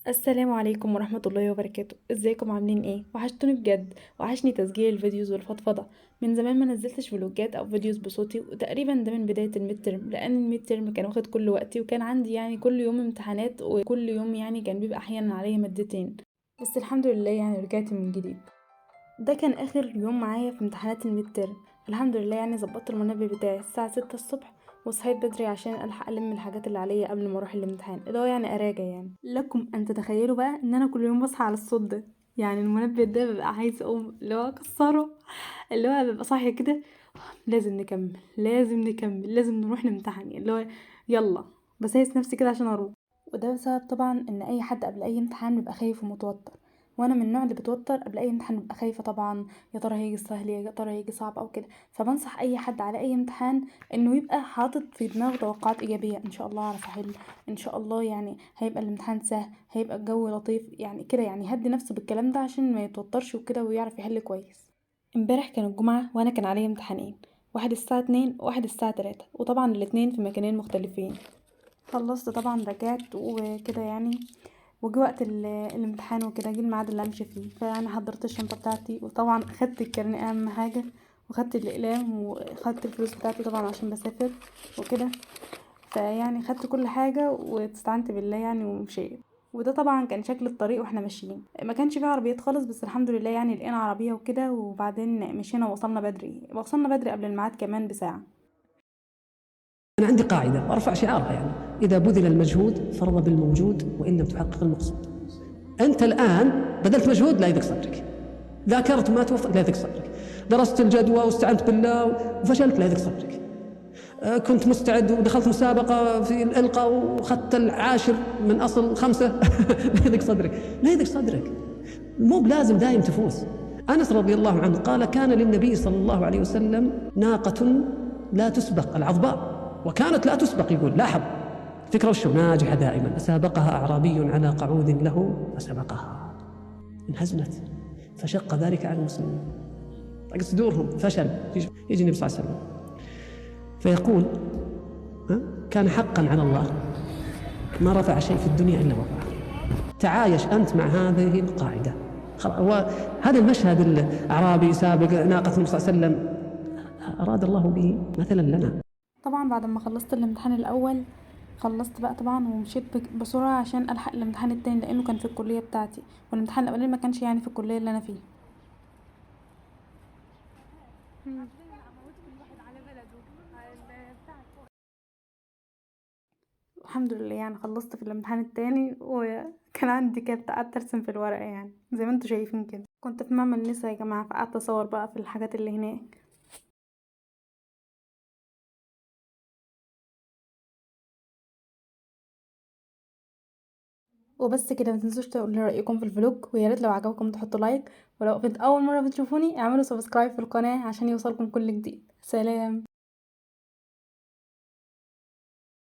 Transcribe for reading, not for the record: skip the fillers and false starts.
السلام عليكم ورحمة الله وبركاته. ازيكم عاملين ايه؟ وحشتوني بجد، وحشني تسجيل ال videos والفضفضة. من زمان ما نزلتش فلوجات او videos بصوتي، وتقريبا ده من بداية ال midterm، لان ال midterm كان واخد كل وقتي، وكان عندي كل يوم امتحانات، وكل يوم كان بيبقى احيانا عليا مادتين، بس الحمد لله رجعت من جديد. ده كان اخر يوم معايا في امتحانات ال midterm، الحمد لله ظبطت المنبه بتاعي الساعة 6 الصبح، وصحيت بدري عشان الحق الم الحاجات اللي عليا قبل ما اروح الامتحان، اللي هو اراجع. لكم ان تتخيلوا بقى ان انا كل يوم بصحى على الصوت ده، المنبه ده ببقى عايزه اقوم اللي هو اكسره، اللي هو ببقى صاحية كده لازم نكمل، لازم نكمل، لازم نروح نمتحن، اللي هو يلا بسايس نفسي كده عشان اروح. وده بسبب طبعا ان اي حد قبل اي امتحان بيبقى خايف ومتوتر، وانا من النوع اللي بتوتر قبل اي امتحان، ببقى خايفة طبعا، يا ترى هيجي سهل يا ترى هيجي صعب او كده. فبنصح اي حد على اي امتحان انه يبقى حاطط في دماغه توقعات ايجابية، ان شاء الله اعرف احل، ان شاء الله هيبقى الامتحان سهل، هيبقى الجو لطيف، هدي نفسه بالكلام ده عشان ما يتوترش وكده ويعرف يحل كويس. امبارح كان الجمعة وانا كان عليا امتحانين، واحد الساعة 2 وواحد الساعة 3، وطبعا الاتنين في مكانين مختلفين. خلصت طبعا رجعت وكده وجه وقت الامتحان وكده، جه الميعاد اللي امشي فيه، فانا حضرت الشنطة بتاعتي، وطبعا اخدت الكارنيه اهم حاجة، وخدت الاقلام، وخدت الفلوس بتاعتي طبعا عشان بسافر وكده، فيعني خدت كل حاجة واستعنت بالله ومشيت. وده طبعا كان شكل الطريق واحنا ماشيين، ما كانش فيه عربيات خالص، بس الحمد لله لقينا عربية وكده، وبعدين مشينا ووصلنا بدري، وصلنا بدري قبل الميعاد كمان بساعة. أنا عندي قاعدة وأرفع شعارها، إذا بذل المجهود فارض بالموجود وإن لم تحقق المقصود. أنت الآن بذلت مجهود لا يضيق صدرك، ذاكرت ما توفق لا يضيق صدرك، درست الجدوى واستعنت بالله وفشلت لا يضيق صدرك، كنت مستعد ودخلت مسابقة في الإلقاء وخدت العاشر من أصل 5 لا يضيق صدرك، لا يضيق صدرك، مو بلازم دايم تفوز. أنس رضي الله عنه قال كان للنبي صلى الله عليه وسلم ناقة لا تسبق، العظباء، وكانت لا تسبق. يقول لاحظ فكرة وشو ناجحة دائما، سابقها أعرابي على قعود له فسبقها، انهزمت، فشق ذلك على المسلمين، طق صدورهم، فشل. يجي النبي صلى الله عليه وسلم فيقول كان حقا على الله ما رفع شيء في الدنيا إلا وضعه. تعايش أنت مع هذه القاعدة. هو هذا المشهد الأعرابي سابق ناقة النبي صلى الله عليه وسلم أراد الله به مثلا لنا. طبعا بعد ما خلصت الامتحان الأول خلصت بقى طبعا ومشيت بسرعة عشان ألحق الامتحان التاني، لأنه كان في الكلية بتاعتي، والامتحان الأولاني ما كانش في الكلية اللي أنا فيها. الحمد لله خلصت في الامتحان التاني، وكان عندي كده قعدت ارسم في الورقة زي ما انتوا شايفين كده. كنت في معمل نسا يا جماعة، فقعدت اصور بقى في الحاجات اللي هناك. وبس كده، ما تنسوش تقولوا لي رأيكم في ال vlog، ويا ريت لو عجبكم تحطوا like، ولو كنت أول مرة بتشوفوني اعملوا subscribe في القناة عشان يوصلكم كل جديد. سلام.